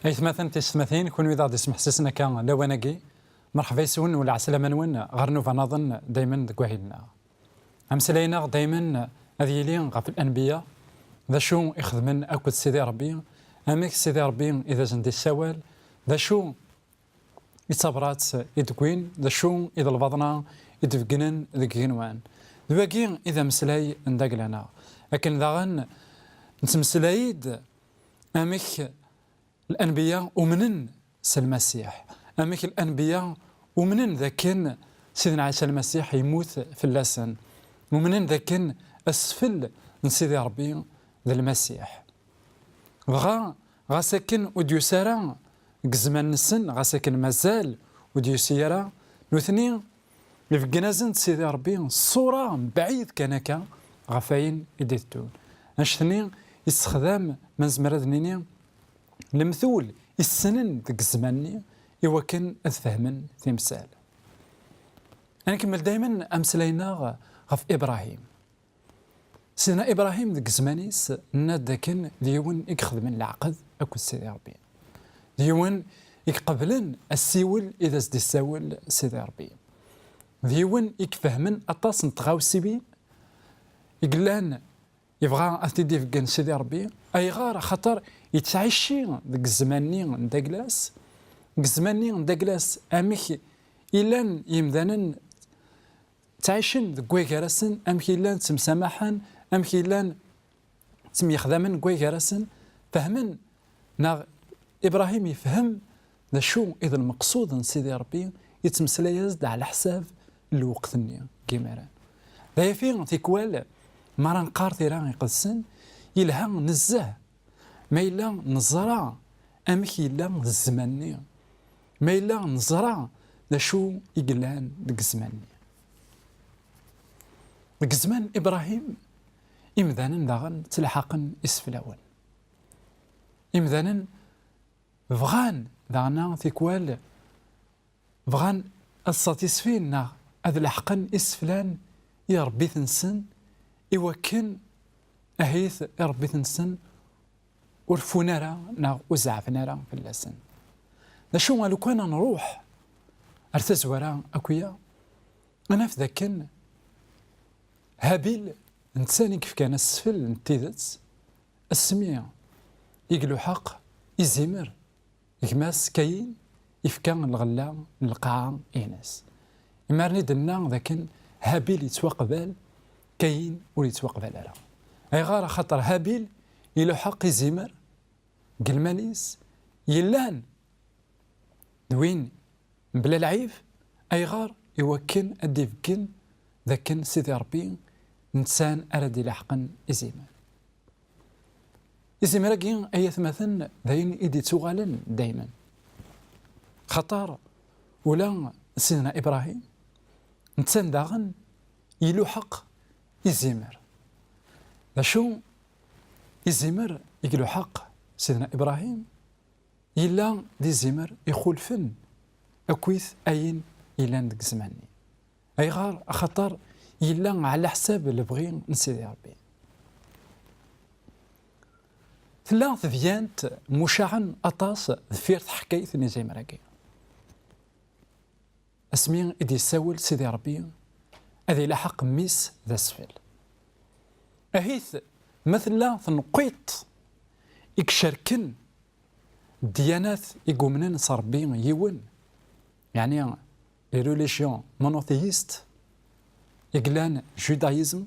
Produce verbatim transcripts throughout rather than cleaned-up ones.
Aytmaten tisetmatin, kunwi d aɣ-d-ismeḥsisen akka lawan-agi, merḥba yes-wen u lɛeslama-nwen ɣer nnuba-nnaḍen daymen deg wahil-nneɣ. Ameslay-nneɣ daymen ad yili ɣef lanbiya, d acu i xedmen akked Sidi Ṛebbi, amek Sidi Ṛebbi i d asen-d-issawal, d acu i d tabrat i d-wwin, d acu i d lbaḍna i d-beggnen deg igenwan. D wagi i d ameslay n dagla-nneɣ. Akken daɣen nettmeslay-d amek lanbiya umnen s Lmasiḥ, amek lanbiya umnen dakken Sidna Ɛisa Lmasiḥ yemmut fell-asen, umnen dakken asfel n Sidi Ṛebbi d Lmasiḥ. Dɣa, ɣas akken ur d-yusi ara deg zzman-nsen, ɣas akken mazal ur d-yusi ara, nutni ibeggen-asen-d Sidi Ṛebbi ṣṣura mebɛid kan akka ɣef wayen i d-iteddun. Annect-nni yessexdam, ma nezmer ad nini, lemtul issnen deg zzman-nni i wakken ad fehmen timsal. Ad nkemmel daymen ameslay-nneɣ ɣef Ibṛahim. Sidna Ibṛahim deg zzman-is nna-d dakken d yiwen i ixedmen leɛqed akked Sidi Ṛebbi. D yiwen i iqeblen assiwel i d as-d-issawel Sidi Ṛebbi. D yiwen i ifehmen aṭas n tɣawsiwin i yellan yebɣa ad t-id-ibeggen Sidi Ṛebbi. Ayɣer? Axaṭer yettɛici deg zzman-nni n dagla-s. Deg zzman-nni n dagla-s, amek i llan yimdanen ttɛicen deg way gar-asen, amek i llan ttemsamaḥen, amek i llan ttemyexdamen deg way gar-asen, fehmen, neɣ Ibṛahim yefhem d acu i d lmeqsud n Sidi Ṛebbi, yettmeslay-as-d ɛla ḥsab n lweqt-nni n yimiren. D ayafi tikwal, mi ara nqqar tira iqedsen, yelha nezzeh ma yella neẓra amek yella zzman-nni, ma yella neẓra d acu i yellan deg zzman-nni. Deg zzman n Ibṛahim, imdanen daɣen ttlḥaqen iseflawen. Imdanen bɣan daɣen tikwal, bɣan ad satisfin neɣ ad leḥqen iseflan i ṛebbit-nsen, i wakken ahit i ṛebbit-nsen ur ffun ara neɣ ur zeɛfen ara fell-asen. D acu, a lukan ad nruḥ ar tazwara akk-ya, ad naf dakken Habil d netta i yefkan asfel n tidet, asmi i iluḥeq izimer gma-s Kayin, yefka lɣella n lqaɛa-ines. Imaren i d-nenna dakken Habil yettwaqbal, Kayin ur yettwaqbal ara. Ayɣer? Axaṭer Habil iluḥeq izimer deg lmal-is yellan d win mebla lɛib. Ayɣer? I wakken ad d-ibeggen d akken Sidi Ṛebbi d netta ara d-ilaḥqen izimer. Izimer-agi, ay atmaten, d ayen i d-ittuɣalen daymen. Xaṭer ula Sidna Ibṛahim, netta daɣen iluḥeq izimer. D acu izimer i iluḥeq Sidna Ibṛahim? Yella d izimer ixulfen akkit ayen yellan deg zzman-nni. Ayɣer? Axaṭer yella ɛla ḥsab lebɣi n Sidi Ṛebbi. Tella tedyant mucaɛen aṭas deffir teḥkayt n izimer-agi. Asmi i d-yessawel Sidi Ṛebbi ad ilaḥeq mmi-s d asfel. Ahit ma tella tenqiḍt i icerken ddyanat i yumnen s Ṛebbi yiwen, yeɛni les religions monothéistes i yellan judaïsme,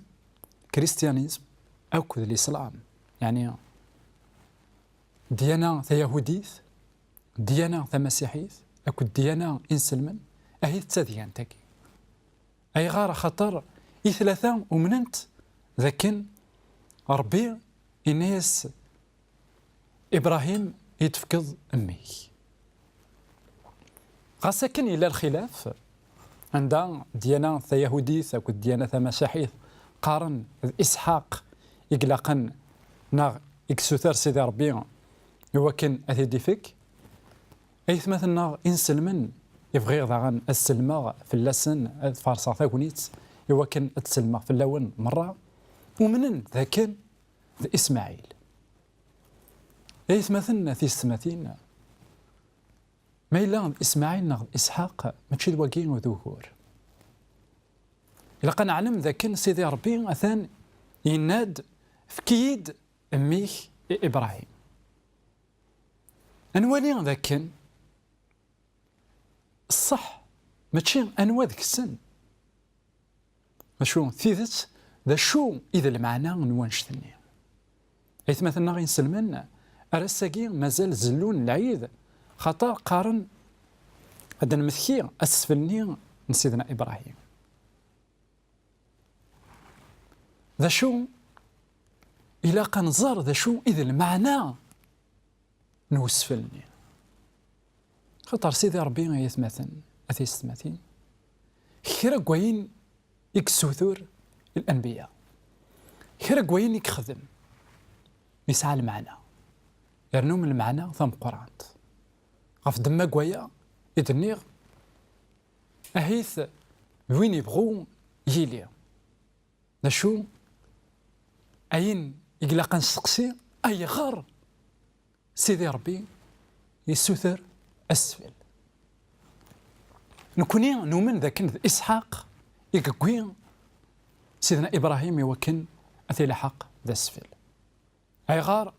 christianisme akked l'islam, yeɛni ddyana tayahudit, ddyana tamasiḥit akked ddyana inselmen, ahit d tadyant-agi. Ayɣer? Axaṭer i tlata umnent d akken Ṛebbi yenna-yas, Ibṛahim, i d-tefkeḍ mmi-k. Ɣas akken yella lxilaf, anda ddyana tayahudit akked ddyana tamasiḥit qqaren d Isḥaq i ilaqen neɣ i yessuter Sidi Ṛebbi i wakken ad t-id-ifek, aytmaten-nneɣ inselmen, i bɣiɣ daɣen ad sellmeɣ fell-asen, ad farṣeɣ tagnit i wakken ad sellmeɣ fell-awen merra, umnen d akken d Ismaɛil. Aytmaten tisetmatin, Ma yella d Ismaɛil neɣ d Isḥaq, mačči d wagi i d ugur. Ilaq ad neɛlem d akken Sidi Ṛebbi atan yenna-d: "Efk-iyi-d mmi-k i Ibṛahim." Ad nwali d akken ṣṣeḥ mačči anwa deg-sen, acu tidet, d acu i d lmeɛna n wannect-nni? Aytmaten-nneɣ inselmen, ar ass-agi mazal zellun lɛid, xaṭer qqaren: "Ad d-nmetki asfel-nni n Sidna Ibṛahim." D acu, ilaq ad nẓer d acu i d lmeɛna n usfel-nni. Xaṭer Sidi Ṛebbi, ay atmaten, a tiyessetmatin, kra n wayen i yessutur i lanbiya, kra n wayen i yexdem, yesɛa lmeɛna, yernu lmeɛna tameqqrant. Ɣef ddemma n waya i d-nniɣ, ahit d win yebɣu yili. D acu ayen i ilaq ad nesteqsi? Ayɣer Sidi Ṛebbi yessuter asfel? Nekni numen d akken d Isḥaq i yewwi Sidna Ibṛahim i wakken ad t-ilaḥeq d asfel. Ayɣer?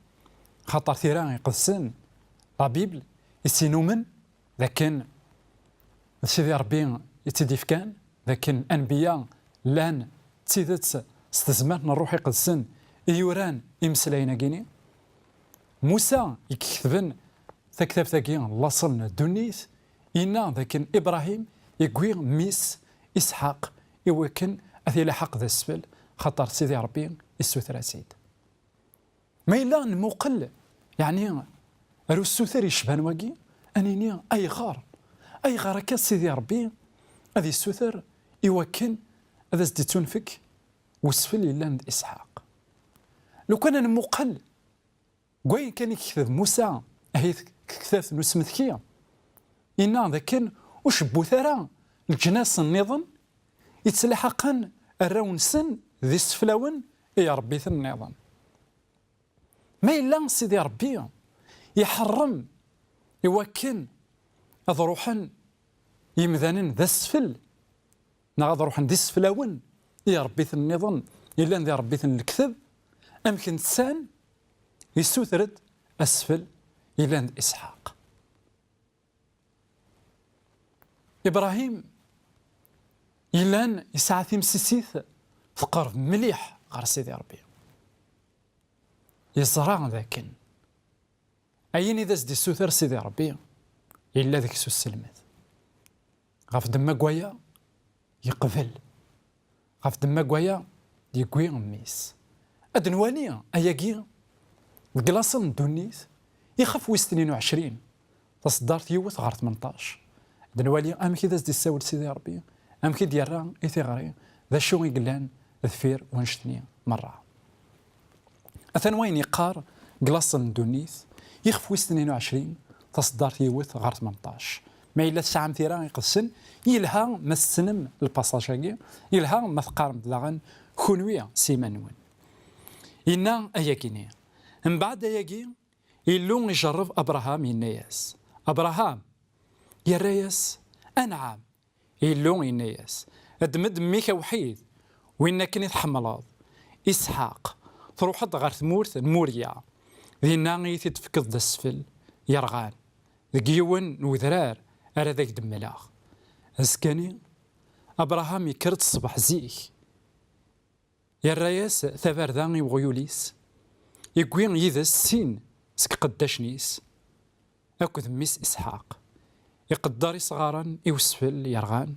Xaṭer Tira Iqedsen, la Bible, i s-inumen d akken d Sidi Ṛebbi i tt-id-ifkan, d akken anbiya llan d tidet s tezmert n Ṛṛuḥ Iqedsen i yuran imeslayen-agi-ni. Musa i iketben taktabt-agi n laṣel n ddunit, yenna d akken Ibṛahim yewwi mmi-s Isḥaq i wakken ad t-ilaḥeq d asfel, xaṭer Sidi Ṛebbi issuter-as-id. Ma yella nmuqel, yeɛni, ar usuter yecban wagi, ad nini: "Ayɣer? Ayɣer akka Sidi Ṛebbi ad yessuter i wakken ad as-d-ittunfek wesfel yellan d Isḥaq?" Lukan ad nmuqel deg wayen kan i yekteb Musa, ahi deg tektabt n usmetki, yenna d akken ur cebbut ara leǧnas nniḍen yettlaḥaqen arraw-nsen d iseflawen i iṛebbiten nniḍen. Ma yella Sidi Ṛebbi iḥeṛṛem i wakken ad ruḥen yimdanen d asfel, neɣ ad ruḥen d iseflawen i iṛebbiten nniḍen yellan d iṛebbiten n lekdeb, amek nsan yessuter-d asfel yellan d Isḥaq? Ibṛahim yellan yesɛa timsisit teqreb mliḥ ɣer Sidi Ṛebbi. Yeẓra d akken ayen i d as-d-issuter Sidi Ṛebbi yella deg-s uselmed. Ɣef ddemma n waya, yeqbel. Ɣef ddemma n waya, yewwi mmi-s. Ad nwali ayagi deg laṣel n ddunit, ixef wis tnin u ɛecrin, taṣeddart yiwet ɣer tmenṭac. Ad nwali amek i d as-d-issawel Sidi Ṛebbi, amek i d-yerra i tiɣri, d acu i yellan deffir wannect-nni merra. Atan wayen yeqqar deg laṣel n ddunit, ixef wis tnin u ɛecrin, taṣeddart yiwet ɣer tmenṭac. Ma yella tesɛam Tira Iqedsen, yelha ma tessnem lpasaj-agi, yelha ma teqqarem-d daɣen kunwi s iman-nwen. Yenna ayagi-ni: Mbeɛd ayagi, Illu ijerreb Abraham, yenna-yas: "Abraham!" Yerra-yas: "Anɛam." Illu yenna-yas: "Ddem-d mmi-k awḥid, win akken i tḥemmleḍ, Isḥaq, truḥeḍ ɣer tmurt n Murya, dinna i yi-t-id-tefkeḍ d asfel yerɣan, deg yiwen n wedrar ara d ak-d-mmleɣ." Azekka-nni, Abraham yekker-d ṣṣbeḥ zik, yerra-yas tabarda i weɣyul-is, yewwi yid-s sin seg iqeddacen-is akked mmi-s Isḥaq, iqedder isɣaren i usfel yerɣan,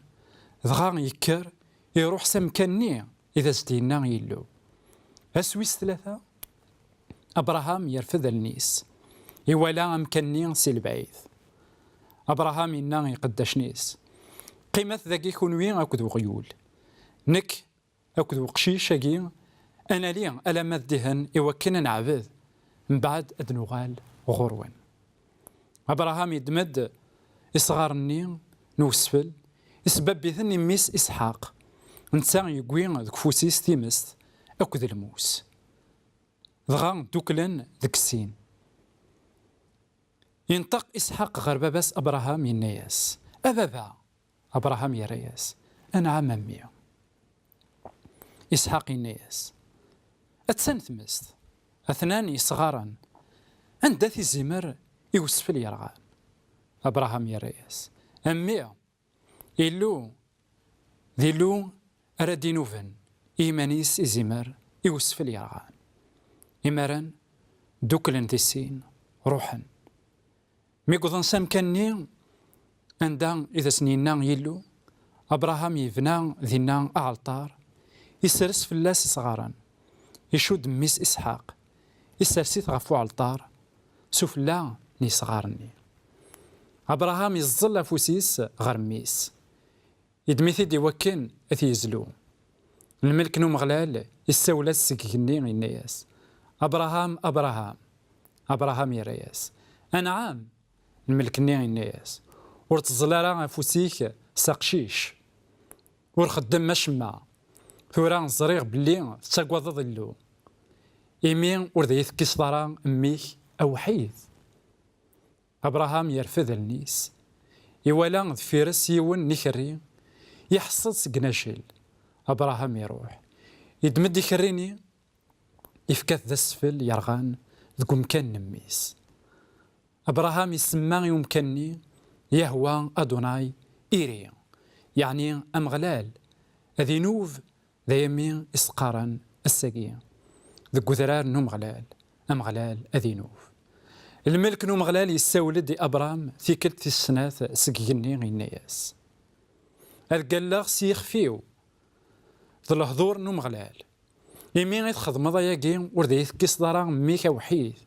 dɣa yekker iruḥ s amkan-nni i d as-d-yenna Yillu. Ass wis tlata, Abraham yerfed allen-is, iwala amkan-nni si lebɛid. Abraham yenna i iqeddacen-is: "Qqimet dagi kunwi akked weɣyul. Nekk akked weqcic-agi, ad nali alamma d dihen i wakken ad neɛbed, mbeɛd ad nuɣal ɣur-wen." Abraham yeddem-d isɣaren-nni n usfel, isbabb-iten i mmi-s Isḥaq, netta yewwi deg ufus-is timest akked lmus. Dɣa dduklen deg sin. Yenṭeq Isḥaq ɣer baba-s Abṛaham, yenna-yas: "A baba!" Abṛaham yerra-yas: "Anɛam, a mmi." Isḥaq yenna-yas: "Attan tmest, atnan yesɣaren, anda-t izimer i usfel yerɣan?" Abṛaham yerra-yas: "A mmi, Illu, d Illu ara d-inuben i yiman-is izimer i usfel yerɣan." Imaren dduklen di sin, ruḥen. Mi wwḍen s amkan-nni anda i d asen-yenna Yillu, Abṛaham yebna dinna aɛalṭar, isers fell-as isɣaren, icudd mmi-s Isḥaq, isers-it ɣef uɛalṭar, sufella n yesɣaren-nni. Abṛaham iẓẓel afus-is ɣer mmi-s, iddem-it-id i wakken ad t-yezlu. Lmelk n Umeɣlal issawel-as seg igenni, yenna-yas: "Abṛaham, Abṛaham!" Abṛaham yerra-yas: "Anɛam!" Lmelk-nni yenna-yas: "Ur tteẓẓel ara afus-ik s aqcic. Ur xeddem acemma. Tura ẓriɣ belli tettagadeḍ Illu. Imi ur d iyi-tekkiseḍ ara mmi-k awḥid." Abṛaham yerfed allen-is, iwala deffir-s yiwen n ikerri iḥeṣṣed seg nacel. Abṛaham iruḥ, iddem-d ikerri-nni, ifka-t d asfel yerɣan deg umkan n mmi-s. Abṛaham isemma i umkan-nni Yahwa Adunay Iri, yeɛni Ameɣlal ad inub. D ayami i s-qqaren ass-agi deg udrar n Umeɣlal: "Ameɣlal ad inub." Lmelk n Umeɣlal yessawel-d i Abṛam tikkelt tis snat seg igenni, yenna-yas: "Ad galleɣ s yixef-iw d lehdur n Umeɣlal, imi i txedmeḍ ayagi ur d iyi-tekkiseḍ ara mmi-k awḥid.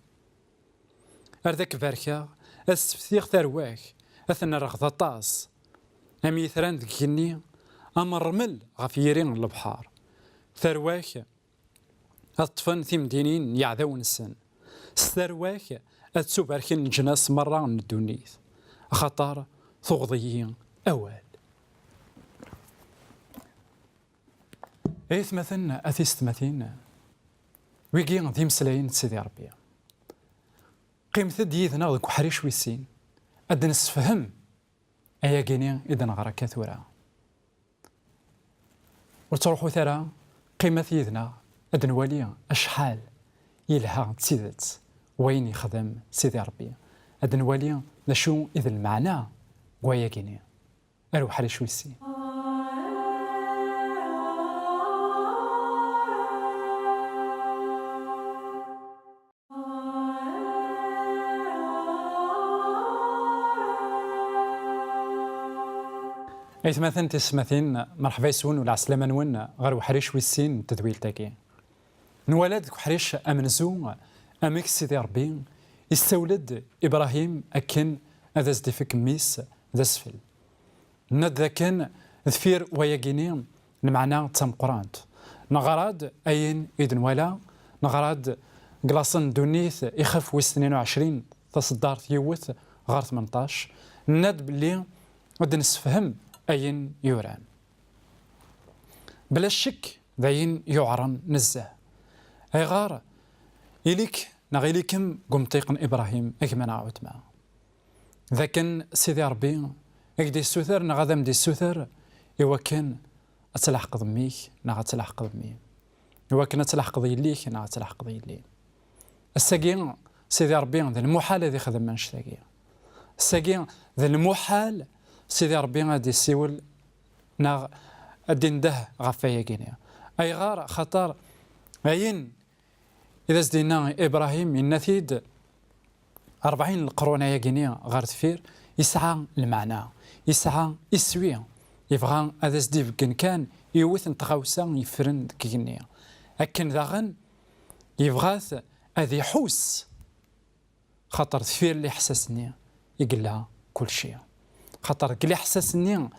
Ar d ak-barkeɣ, ad sseftiɣ tarwa-k, ad ten-rreɣ d aṭas, am yitran deg igenni, am ṛṛmel ɣef yiri n lebḥer. Tarwa-k ad ṭṭfen timdinin n yeɛdawen-nsen. S tarwa-k ad ttubarken leǧnas merra n ddunit, axaṭer tuɣeḍ-iyi awal." Aytmaten, a tisetmatin, wigi d imeslayen n Sidi Ṛebbi. Qqimet-d yid-neɣ deg uḥric wis sin, ad d-nessefhem ayagi-ni i d-neɣra akka tura. Ur ttruḥut ara, qqimet yid-neɣ ad nwali acḥal yelha d tidet wayen yexdem Sidi Ṛebbi, ad nwali d acu i d lmeɛna n wayagi-ni. Ar uḥric wis sin. Aytmaten, tisetmatin, merḥba yes-wen u lɛeslama-nwen ɣer uḥric wis sin n tedwilt-agi. Nwala deg uḥric amenzu amek Sidi Ṛebbi issawel-d Ibrahim akken ad as-d-ifek mmi-s d asfel. Nenna-d dakken deffir wayagi-ni lmeɛna d tameqqrant. Neɣra-d ayen i d-nwala, neɣra-d deg laṣel n ddunit, ixef wis tnin u ɛecrin, taṣeddart yiwet ɣer tmenṭac, nenna-d belli ad d-nessefhem ayen yuran. Bla ccek d ayen yuɛren nezzeh. Ayɣer? Ili-k neɣ ili-kem deg umṭiq n Ibrahim, a gma neɣ a weltma. D akken Sidi Ṛebbi ad k-d-issuter neɣ ad am-d-issuter i wakken ad tleḥqeḍ mmi-k neɣ ad tleḥqeḍ mmi-m, i wakken ad tleḥqeḍ yelli-k neɣ ad tleḥqeḍ yelli-m. Ass-agi, Sidi Ṛebbi d lmuḥal ad ixdem annect-agi. Ass-agi, d lmuḥal Sidi Ṛebbi ad d-issiwel neɣ ad d-indeh ɣef wayagi-nni. Ayɣer? Axaṭer ayen i d as-d-yenna Ibrahim, yenna-t-id rebɛin n leqrun ayagi-nni ɣer deffir, yesɛa lmeɛna, yesɛa iswi. Yebɣa ad as-d-ibeggen kan yiwet n tɣawsa yeffren deg igenni. Akken daɣen yebɣa-t ad iḥuss, xaṭer deffir liḥsas-nni i yella kulci. Xaṭer deg liḥsas-nni n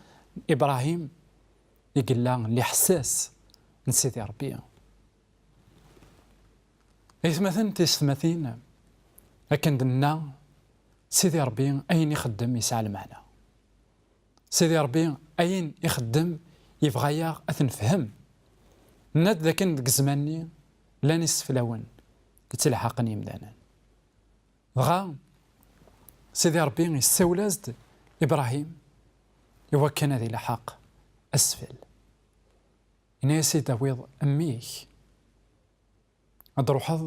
Ibrahim i yella liḥsas n Sidi Ṛebbi. Aytmaten, tisetmatin, akken d-nenna, Sidi Ṛebbi ayen ixeddem yesɛa lmeɛna. Sidi Ṛebbi ayen ixeddem yebɣa-yaɣ ad t-nefhem. Nenna-d dakken deg zzman-nni llan iseflawen yettelḥaqen yemdanen. Dɣa, Sidi Ṛebbi yessawel-as-d Ibrahim i wakken ad ilaḥaq asfel. Yenna-yas i d-tawiḍ mmi-k, ad d-truḥeḍ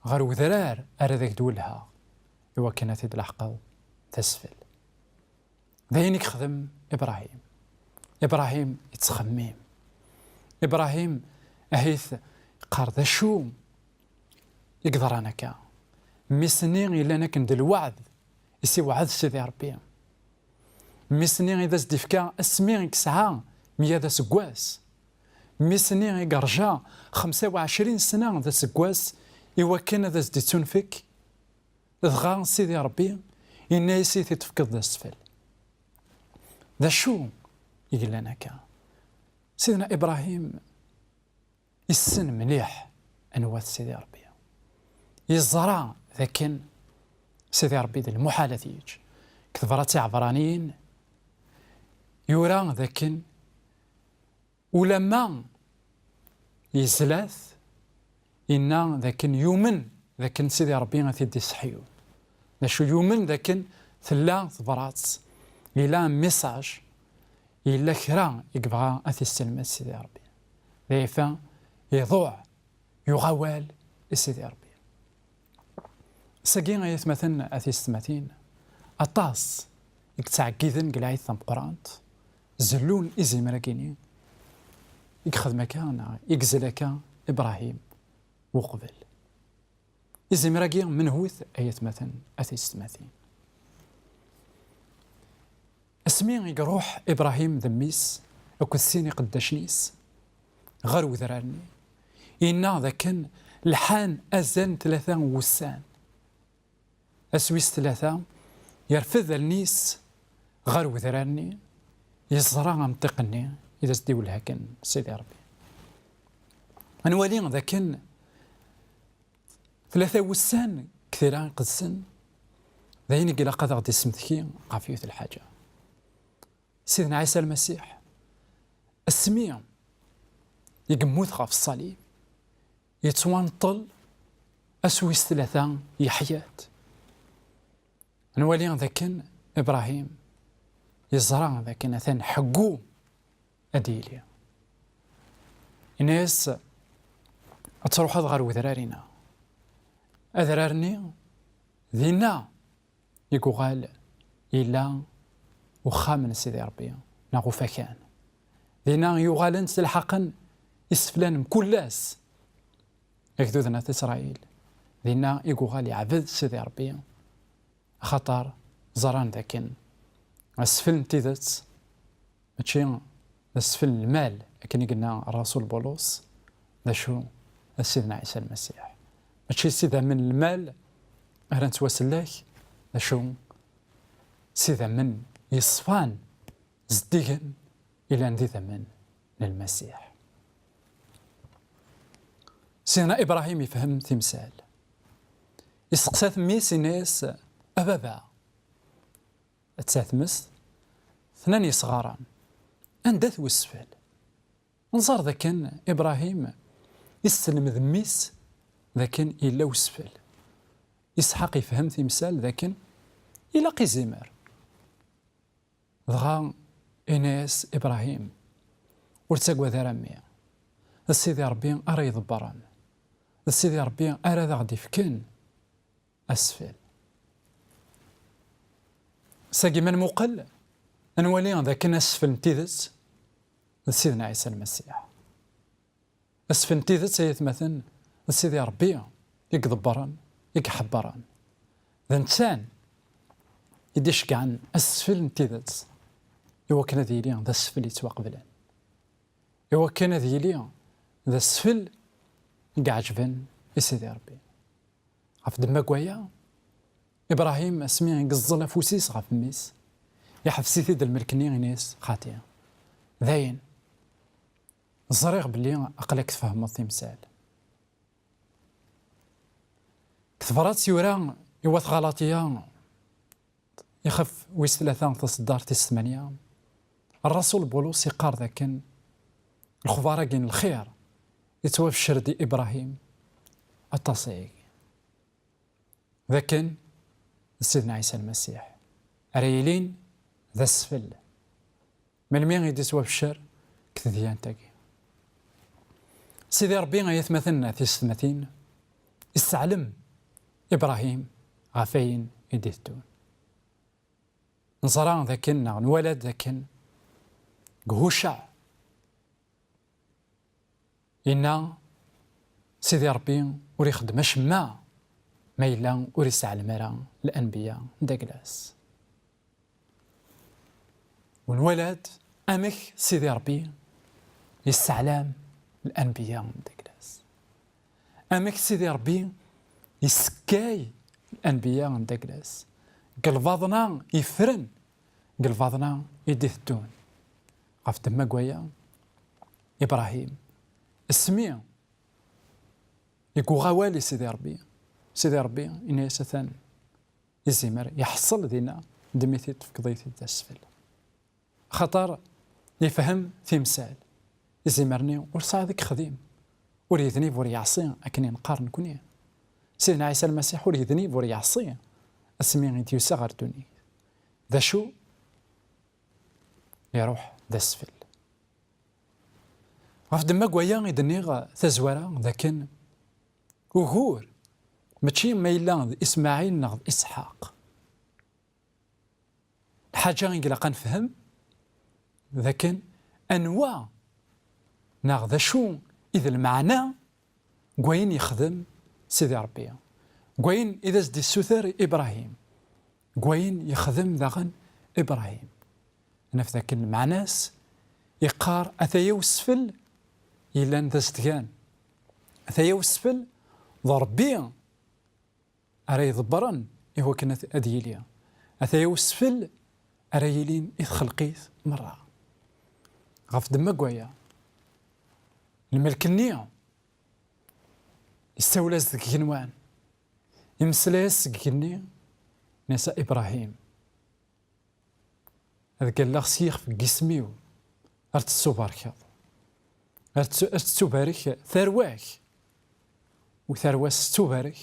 ɣer wedrar ara d ak-d-wellheɣ i wakken ad t-id-laḥqeḍ d asfel. D ayen i yexdem Ibrahim. Ibrahim yettxemmim. Ibrahim ahit yeqqar d acu i yeḍran akka. Mmi-s-nni yellan akken d lweɛd i s-iweɛɛed Sidi Ṛebbi. Mmi-s-nni i d as-d-ifka asmi i yesɛa meyya d aseggas. Mmi-s-nni i yerǧa xemsa u ɛecrin sna d aseggas i wakken ad as-d-ittunfek. Dɣa Sidi Ṛebbi yenna-yas i t-id-tefkeḍ d asfel. D acu i yellan akka? Sidna Ibrahim yessen mliḥ anwa-t Sidi Ṛebbi. Yeẓra d akken Sidi Ṛebbi d lmuḥal ad t-yeǧǧ. Deg tebrat i Iɛebraniyen yura d akken ulamma yezla-t, yenna d akken yumen d akken Sidi Ṛebbi ad t-id-isseḥyu. D acu yumen d akken tella tebrat, yella message, yella kra i yebɣa ad t-isselmed Sidi Ṛebbi. Dayfa iḍuɛ, yuɣ awal i Sidi Ṛebbi. Sagi ay atmaten a tisetmatin, aṭas i yettɛeggiden deg lɛid tameqqrant, zellun izimer-agi-ni i yexdem akka neɣ i yezel akka Ibrahim uqbel. Izimer-agi menhu-t ay atmaten a tisetmatin? Asmi i iruḥ Ibrahim d mmi-s akked sin iqeddacen-is ɣer wedrar-nni, yenna d akken lḥan azal n tlata n wussan. Ass wis tlata, yerfed allen-is ɣer wedrar-nni, yeẓra amṭiq-nni i d as-d-iwelleh akken Sidi Ṛebbi. Ad nwali d akken tlata wussan deg Tira Iqedsen, d ayen i ilaq ad aɣ-d-issemteki ɣef yiwet lḥaǧa. Sidna Ɛisa Lmasiḥ, asmi i yemmut ɣef ṣṣalib, yettwanṭel, ass wis tlata yeḥya-d. Nwali d akken Ibrahim yeẓra d akken atan ḥeggu ad d-yili. Yenna-yas, ad truḥeḍ ɣer wedrar-ina. Adrar-nni dinna i yuɣal yella uxxam n Sidi Ṛebbi, neɣ ufakan. Dinna i yuɣalen ttelḥaqen iseflan mkul ass, agdud n At Isṛayil. Dinna i yuɣal iɛbed Sidi Ṛebbi, axaṭer ẓran d akken asfel n tidet mačči d asfel n lmal, akken i yenna Ṛṛasul Bulus, d acu? D Sidna Ɛisa Lmasiḥ. Mačči s idammen n lmal ara nettwasellek, d acu? S idammen yeṣfan, zeddigen, ilan d idammen n Lmasiḥ. Sidna Ibrahim yefhem timsal. Isteqsa-t mmi-s, yenna-yas, a baba, atta tmes, tnan yesɣaren, anda-t wesfel? Nẓer d akken Ibrahim isselmed mmi-s d akken yella wesfel. Isḥaq yefhem timsal d akken ilaq izimer. Dɣa yenna-yas Ibrahim, ur ttagad ara mmi, d Sidi Ṛebbi ara iḍebbren, d Sidi Ṛebbi ara d aɣ-d-ifken asfel. Sagi ma nmuqel, ad nwali d akken asfel n tidet d Sidna Ɛisa Lmasiḥ. Asfel n tidet, ay atmaten, d Sidi Ṛebbi i iḍebbren, i iḥebbren. D netta i d-iceggɛen asfel n tidet, i wakken ad yili d asfel yettwaqeblen, i wakken ad yili d asfel i iɛeǧben i Sidi Ṛebbi. Ɣef ddemma n waya, Ibrahim, asmi i yeẓẓel afus-is ɣef mmi-s, iḥbes-it-id lmelk-nni, ini-as, xati, dayen, ẓriɣ belli aql-ak tfehmeḍ timsal. Deg tebrat yura i wat Ɣalaṭiya, ixef wis tlata, taṣeddart tis tmanya, Ṛṛasul Bulus iqqar d akken lexbar-agi n lxir yettwabeccer-d i Ibrahim aṭas ayagi. D akken n Sidna Ɛisa Lmasiḥ, ara yilin d asfel. Melmi i d-ittwabeccer deg tedyant-agi? Sidi Ṛebbi, ay atmaten, tisetmatin, isseɛlem Ibṛahim ɣef wayen i d-iteddun. Neẓra dakken, neɣ nwala-d dakken, deg Hucaɛ, yenna Sidi Ṛebbi ur ixeddem acemma ma yella ur isseɛlem ara lanbiya n dagla-s. U nwala-d amek Sidi Ṛebbi yesseɛlam lanbiya n dagla-s. Amek Sidi Ṛebbi yessekkay lanbiya n dagla-s deg lbaḍna yeffren, deg lbaḍna i d-iteddun. Ɣef ddemma n waya, Ibṛahim, asmi i yuɣ awal i Sidi Ṛebbi, Sidi Ṛebbi yenna-yas: "Atan izimer iḥṣel dinna, ddem-it-id, tefkeḍ-it-id d asfel." Axaṭer yefhem timsal. Izimer-nni ur sɛiɣ deg xdim, ur yednib ur yeɛṣi, akken i neqqar nekni. Sidna Ɛisa Lmasiḥ ur yednib ur yeɛṣi asmi i d-yusa ɣer ddunit. D acu? Iruḥ d asfel. Ɣef ddemma n waya i d-nniɣ tazwara d akken ugur mačči ma yella d Ismaɛil neɣ d Isḥaq. Lḥaǧa i ilaq ad nefhem d akken anwa neɣ d acu i d lmeɛna deg wayen yexdem Sidi Ṛebbi, deg wayen i d as-d-issuter Ibṛahim, deg wayen yexdem daɣen Ibṛahim. Naf dakken lmeɛna-s, iqqar: "Ataya usfel yellan d azedgan. Ataya usfel d Ṛebbi ara iḍebbren i wakken ad, ad yili. Ataya usfel ara yilin i txelqit merra." Ɣef ddemma n waya, lmelk-nni yessawel-as deg igenwan, imeslay-as seg igenni, yenna-yas: "A Ibṛahim, ad ggalleɣ s yixef n yisem-iw, ar tettubarkeḍ, ar tettu-, ar tettubarek tarwa-k." U tarwa-s tettubarek,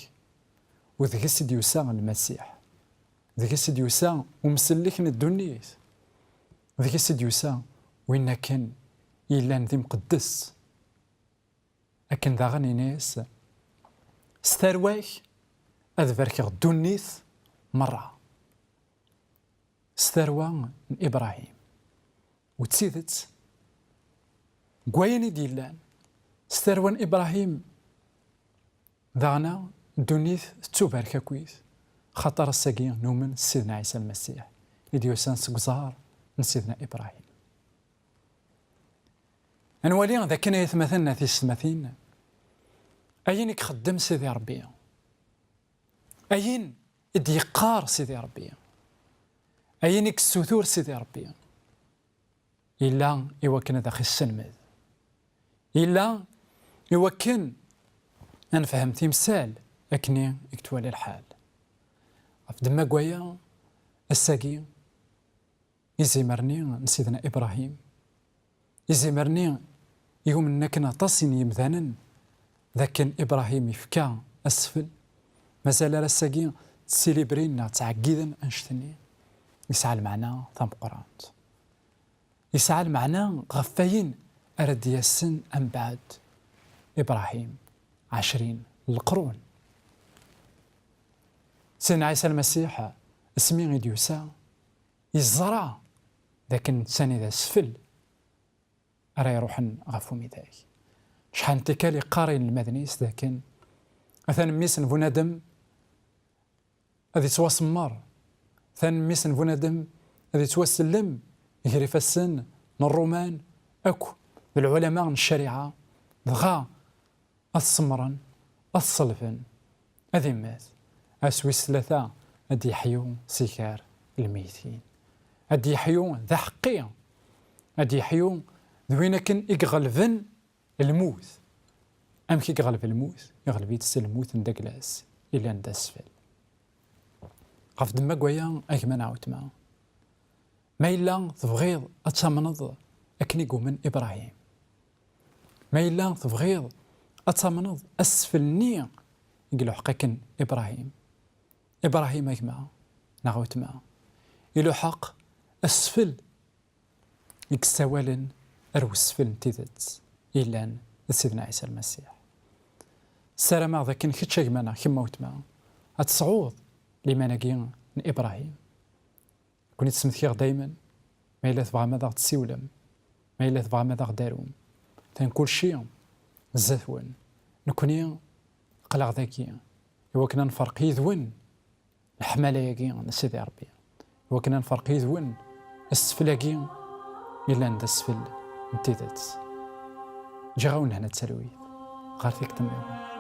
u deg-s i d-yusa Lmasiḥ, deg-s i d-yusa umsellek n ddunit, deg-s i d-yusa win akken yellan d imqeddes. Akken daɣen yenna-yas: "S tarwa-k ad barkeɣ ddunit merra." S tarwa n Ibṛahim. U d tidet, deg wayen i d-yellan, s tarwa n Ibṛahim, daɣna ddunit tettubarek akkit, xaṭer ass-agi numen s Sidna Ɛisa Lmasiḥ i d-yusan seg uẓar n Sidna Ibṛahim. Ad nwali d akken, ay atmaten, a tisetmatin, ayen i ixeddem Sidi Ṛebbi, ayen i d-yeqqar Sidi Ṛebbi, ayen i yessutur Sidi Ṛebbi, yella i wakken ad aɣ-isselmed, yella i wakken ad nefhem timsal akken i yettwali lḥal. Ɣef ddemma n waya, ass-agi, izimer-nni n Sidna Ibṛahim, izimer-nni i umnen akken aṭas n yimdanen d akken Ibṛahim yefka asfel, mazal ar ass-agi ttilibrin neɣ ttɛeggiden annect-nni, yesɛa lmeɛna tameqqrant. Yesɛa lmeɛna ɣef wayen ara d-yasen mbeɛd Ibṛahim, ɛecrin n leqrun. Sidna Ɛisa Lmasiḥ, asmi i d-yusa, yeẓra d akken netta-nni d asfel ara iruḥen ɣef umidag. Acḥal n tikkal yeqqar i inelmaden-is d akken atan mmi-s n bunadem ad yettwasemmer, atan mmi-s n bunadem ad yettwasellem gar ifassen n Ṛṛuman akk d lɛulama n ccariɛa, dɣa ad t-semmren, ad t-ṣellben, ad immet. Ass wis tlata ad d-yeḥyu si gar lmeytin. Ad d-yeḥyu d aḥeqqi. Ad d-yeḥyu d win akken i iɣelben lmut. Amek i iɣleb lmut? Iɣleb-itt s lmut n dagla-s, illan d asfel. Ɣef ddemma n waya, a gma neɣ a weltma, ma yella tebɣiḍ ad tamneḍ akken i yumen Ibṛahim, ma yella tebɣiḍ ad tamneḍ asfel-nni i iluḥeq akken Ibṛahim, Ibṛahim, a gma, neɣ a weltma, iluḥeq asfel i yessawalen ar wesfel n tidet yellan d Sidna Ɛisa Lmasiḥ. Ssarameɣ d akken kečč a gma neɣ kemm a weltma ad tesɛuḍ liman-agi n Ibṛahim. Ken-id-smektiɣ daymen, ma yella tebɣam ad aɣ-d-tessiwlem, ma yella tebɣam ad aɣ-d-tarum, atan kulci zdat-wen. Nekkni aql-aɣ dagi i wakken ad nferq yid-wen leḥmala-agi n Sidi Ṛebbi, i wakken ad nferq yid-wen asfel-agi yellan d asfel n tidet. Ǧǧiɣ-awen lehna d talwit ɣer tikkelt nniḍen.